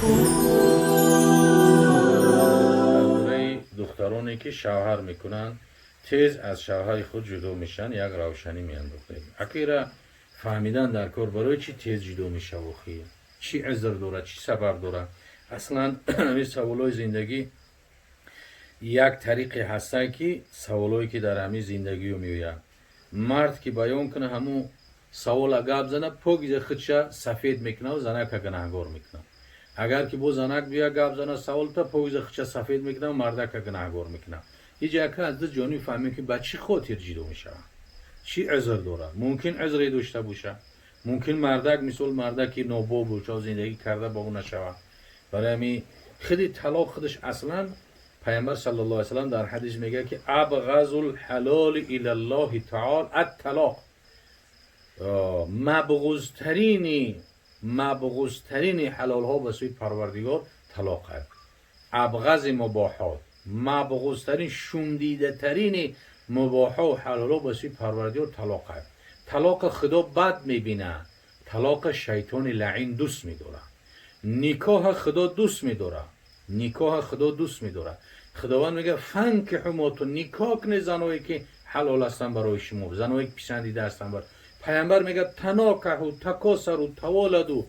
Дар бораи духтароне, ки шавҳар мекунанд, тез аз шавҳари худ ҷудо мешаванд, як равшанӣ меандохтем. Акира фаҳмидан дар кор, барои чӣ тез ҷудо мешава, охи чӣ узр дорад, чӣ сабаб дорад? Аслан ҳамин саволҳои зиндагӣ як тариқе ҳастанд, ки саволҳое, ки дар ҳамин зиндагиё меояд, мард ки баён кунад, ҳамун савола гап зана, покиза худша сафед мекунад, занака гунаҳгор мекунад. Агар ки бо занак бия гап зана, саволта покиза худша сафед мекунад, мардака гунаҳгор мекунад. Ҳеҷ яка аз ду ҷониб фаҳмем, ки ба чӣ хотир ҷудо мешавад, чӣ узр дорад. Мумкин узре дошта бошад, мумкин мардак, мисол, мардаки нобоб боша, зиндагӣ карда ба ӯ нашавад. Барои ҳамин худи талоқ худаш аслан, Пайғамбар саллаллоҳу алайҳи васаллам дар ҳадис мегӯяд, ки أبغض الحلال إلى الله تعالى الطلاق, мабғузтарини ҳалолҳо ба сӯи Парвардигор талоқ аст. أبغض المباحات, мабғузтарин, шумдидатарини мубоҳо ҳалолҳо ба сӯи Парвардигор талоқ аст. Талоқа Худо бад мебинад, талоқа шайтони лаъин дӯст медорад. Никоҳа Худо дӯст медорад, никоҳа Худо дӯст медорад. Худованд мегӯяд: فانكحوا ما, никоҳ кунед заное, ки ҳалол ҳастанд барои шумо, заное, ки писандида ҳастанд. Бар Пайғамбар мегӯяд: تناكحوا تكاثروا توالدوا,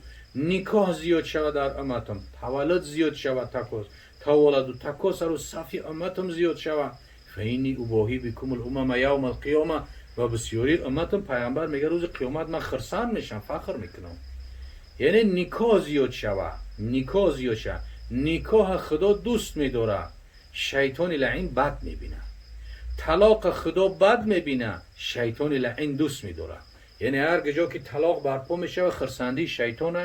никоҳ зиёд шавад дар умматам, таваллуд зиёд шавад, تكاث تولدوا تكاثروا, сафи умматам зиёд шавад. فإني أباهي بكم الأمم يوم القيامة, ва бисёри умматам, Пайғамбар мегӯяд, рӯзи қиёмат ман хирсанд мешам, фахр мекунам. Яъне никоҳ зиёд шавад, никоҳ зиёд шавад. Никоҳа Худо дӯст медорад, шайтони лаъин бад мебинад. Талоқа Худо бад мебинад, шайтони лаъин дӯст медорад. Яъне ҳар куҷо ки талоқ барпо мешавад, хирсандии шайтона,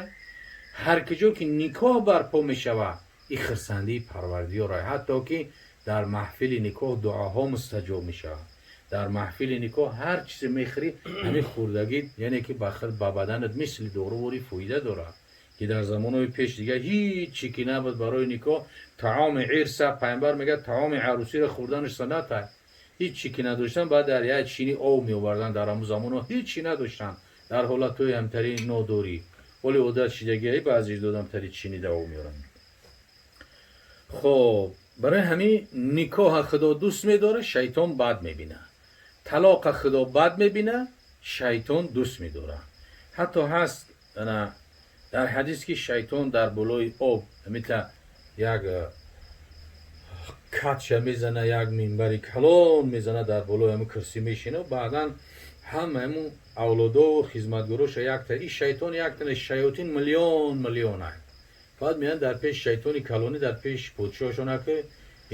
ҳар куҷо ки никоҳ барпо мешавад, ин хирсандии Парвардигор. Ҳатто ки дар маҳфили никоҳ дуоҳо мустаҷоб мешавад. Дар маҳфили никоҳ ҳар чизе мехӯрӣ, ҳамин хӯрдагӣ, яъне ки ба баданат мисли дорувори фоида дорад, ки дар замонҳои пеш дига ҳеҷ чӣ ки набуд барои никоҳ, таоми ирса, Пайғамбар мегӯяд, таоми арӯсиро хӯрданаш суннат аст. Ҳеҷ чӣ ки надоштан, баъд дар як чини об меовардан. Дар ҳамун замонҳо ҳеҷ чӣ надоштан, дар ҳолатҳои ҳамтари нодорӣ. Вале одат шидагиаи, баъзеш додамтари чинида об меоранд. Хоб, барои ҳамин никоҳа Худо дӯст медорад, шайтон бад мебинад. Талоқа Худо бад мебинад, шайтон дӯст медорад. Ҳатто ҳаст дар ҳадис, ки шайтон дар болои об ҳамита як катша мезана, як минбари калон мезана, дар болои ҳамин курсӣ мешина. Баъдан ҳама ҳамун авлодову хизматгороша якта, и шайтон якта, шаётин миллион миллион аст. Баъд меянд дар пеши шайтони калонӣ, дар пеши подшоҳшона, ки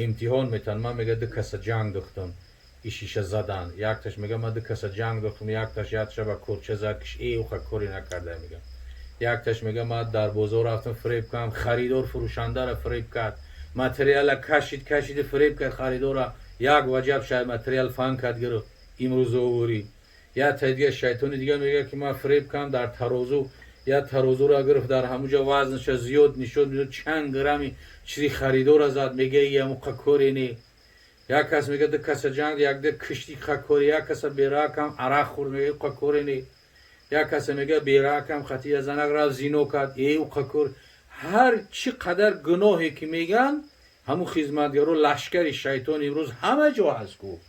имтиҳон метан. Ман, мега, ду каса ҷанг духтам, и шиша задан. Якташ мега: ман ду каса ҷанг духтам, якташ ятша ба корча зад, киш э уха коре накарда, мега. Якташ мега: ман дар бозор рафтам, фиреб кардам, харидор фурӯшандаро фиреб кард, материала кашид, кашиди, фиреб кард харидора, як ваҷаб шай материал фан кард, гирифт, имрӯз овурӣ. Як та дига шайтони дига мега, ки ман фиреб кардам дар тарозу, як тарозуро гирифт, дар ҳамуҷа вазнаша зиёд нишон медод, чанд грамми чизи харидора зад, мега, ямуқа коре не. Як кас мега, ду каса ҷанг, якда кишти хакори, як каса беракам арақ хӯрд, мега, уқа коре не. Як каса, мега, беракам хати занак рафт, зино кард, э уқа кор. Ҳар чӣ қадар гуноҳе ки меган, ҳамун хизматгаро, лашкари шайтон имрӯз ҳама ҷо ҳаст ку.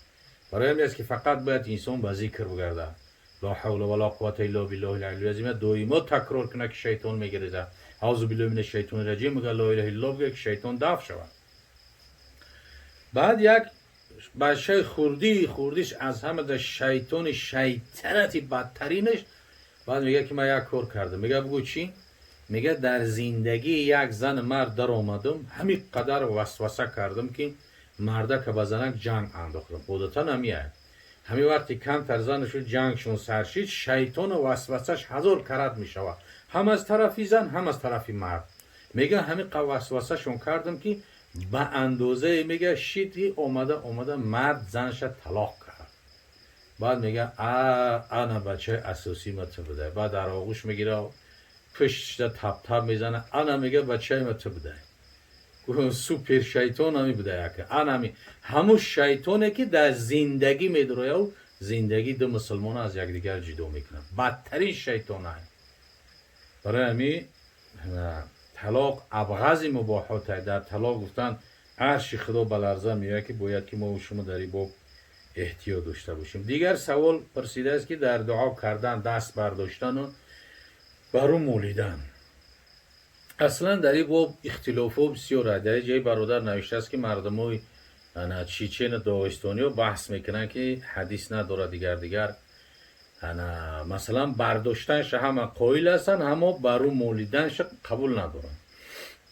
Барои ҳамин аст, ки фақат бояд инсон ба зикр бигардад. لا حول ولا قوة إلا بالله العلي العظيم доимо такрор кунад, ки шайтон мегирезад. أعوذ بالله من الشيطان الرجيم мега, لا إله إلا الله бигӯяд, ки шайтон дафт шавад. Баъд як бачаи хурдии хурдиш аз ҳама да шайтони шайтанати бадтаринаш. Баъд мега, ки ман як кор кардам. Мега: бугӯ, чӣ? Мега: дар зиндагии як зану мард даромадам, ҳамин қадар васваса кардам, ки мардака ба занак ҷанг андохтам. Одатан ҳамияд, ҳамин вақте камтар занашу ҷангшон сар шид, шайтону васвасаш ҳазор карат мешавад, ҳам аз тарафи зан, ҳам аз тарафи мард. Мега, ҳамин васвасашон кардам, ки ба андозае, мега, шид, ки омада омада мард занша талоқ кард. Баъд мега: ана бачаи асосӣ ма ту будай. Баъд дар оғӯш мегира, пуштшда таптап мезана. Ана, мега, бачаи ма ту будай, супер шайтон ҳами буда яка. Анами ҳамун шайтоне, ки дар зиндагӣ медурояв, зиндагӣ ду мусулмона аз якдигар ҷудо мекунад, бадтарин шайтона. Барои ҳами Талоқ абғази мубоҳот. Дар талоқ гуфтан арши Худо ба ларза меояд, ки бояд ки мо шумо дар ин боб эҳтиёт дошта бошем. Дигар савол пурсидааст, ки дар дуо кардан даст бардоштану бару молидан. Аслан дар ин боб ихтилофҳо бисёр аст. Дар ҷои бародар навиштааст, ки мардумои чечену доғистониҳо баҳс мекунанд, ки ҳадис надорад, дигар дигар. Масалан, бардоштанша ҳама қоил ҳастанд, аммо бару молиданша қабул надоранд.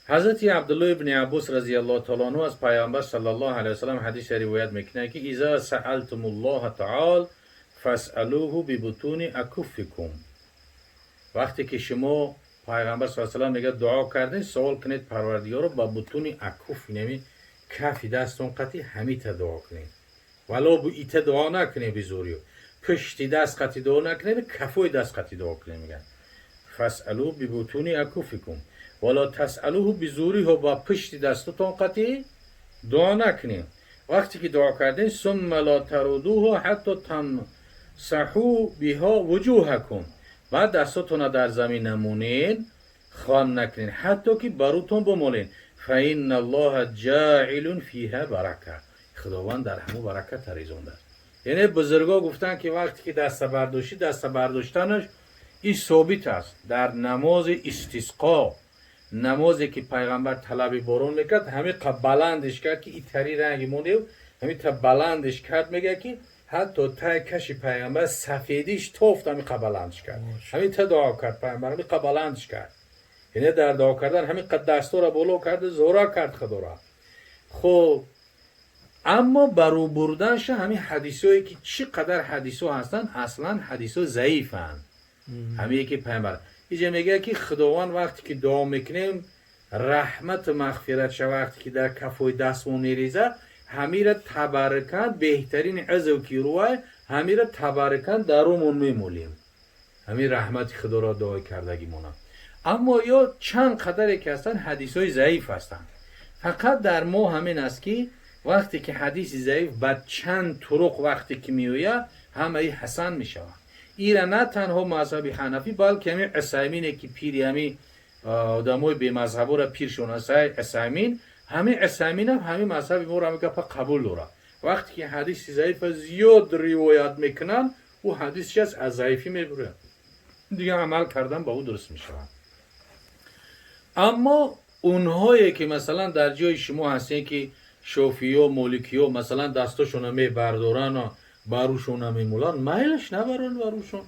Ҳазрати Абдулло ибни Аббос разияллоҳу таала анҳу аз Пайғамбар саллаллоҳу алайҳи васаллам ҳадисе ривоят мекунад, ки إذا سألتم الله تعالى فاسألوه ببطون أكفكم. Вақте ки шумо, Пайғамбар с салам мегӯяд, дуо кардем, савол кунед Парвардигорро ба бутуни акуф, инами кафи дастон қати ҳамита дуо кунед, вало бу ита дуо накунед, бизӯриё пушти даст қати дуо накунед, кафои даст қати дуо кунед. Мегӯяд: فاسألوه ببطون أكفكم ولا تسألوه بظهورها. Ба пушти дастотон қати дуо накунед. Вақте ки дуо кардем, ثم لا تردوها حتى تمسحوا بها وجوهكم. Баъд дастотона дар замин намонед, хам накунед, ҳатто ки барутон бимолед. فإن الله جاعل فيها بركة. Худованд дар ҳамун баракат аризондааст. Яъне бузургҳо гуфтанд, ки вақте ки даста бардоштӣ, даста бардоштанаш ин собит аст. Дар намози истисқо, намозе ки Пайғамбар талаби борон мекард, ҳамин қа баландеш кард, ки итари ранги монев, ҳамин та баландеш кард. Мегӯяд, ки ҳатто тай каши Пайғамбар сафедиш тофт, ҳамин қа баландш кард. Ҳамин та дуо кард Пайғамбар, ҳамин қа баландш кард. Яъне дар дуо кардан ҳамин қа дастора боло карда, зора кард Худора. Хуб, аммо барӯ бурданша, ҳамин ҳадисое ки чӣ қадар ҳадисҳо ҳастанд, аслан ҳадисҳо заифанд. Ҳамие ки Пайғамбар иҷа мегӯяд, ки Худованд вақте ки дуо мекунем, раҳмату мағфиратша вақте ки дар кафои дастмон мереза, ҳамира табаррукан, беҳтарин узв ки рӯай, ҳамира табаррукан дарумон мемолем, ҳамин раҳмати Худоро дуои кардагимона. Аммо ё чанд қадаре ки ҳастанд, ҳадисҳои заиф ҳастанд. Фақат дар мо ҳамин аст, ки вақте ки ҳадиси заиф ба чанд туруқ вақте ки меояд, ҳамаи ҳасан мешавад. Ира на танҳо мазҳаби ҳанафӣ, балки ҳамин Усаймине, ки пири ҳамин одамои бемазҳабора пиршон аст, Усаймин, ҳамин Усайминам ҳамин мазҳаби моро, ҳамин гапа қабул дорад. Вақте ки ҳадиси заифа зиёд ривоят мекунанд, ӯ ҳадис чи аст, аз заифӣ мебурад, дигар амал кардан ба ӯ дуруст мешавад. Аммо онҳое ки масалан дар ҷои шумо ҳастем, ки шофиё, моликиё, масалан, дастошона мебардорану барушона мемоланд, майлаш, набаранд барушон,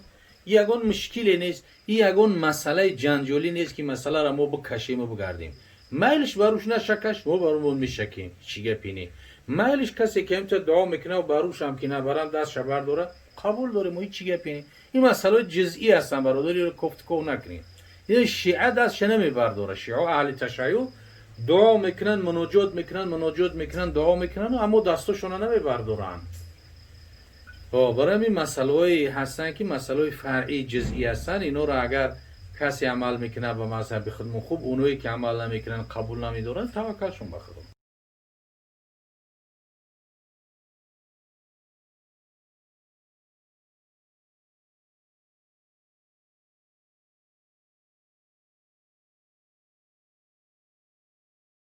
ягон мушкиле нест, и ягон масъалаи ҷанҷолӣ нест, ки масъаларо мо бикашему бигардем. Майлиш, баруш нашакаш, мо барумон мешакем, чӣ гапи не. Майлиш, касе ки ҳамта дуо мекунад, барушам ки набарам, дастша бардора, қабул дорем, ҳеҷ чӣ гапи не. Ин масъалаҳои ҷузъӣ ҳастанд, бародари, кофтуков накунем. Ин шиа дастша намебардора. Шиао, аҳли ташайюъ дуо мекунанд, муноҷот мекунанд, муноҷот мекунанд, дуо мекунанд, аммо дастошона намебардоранд. Барои ҳамин масъалаҳое ҳастанд, ки масъалаҳои фаръии ҷузъӣ ҳастанд. Инҳоро агар касе амал мекунад ба мазҳаби худмон, хуб, оное ки амал намекунанд, қабул намедоранд, таваккалшон ба Худо.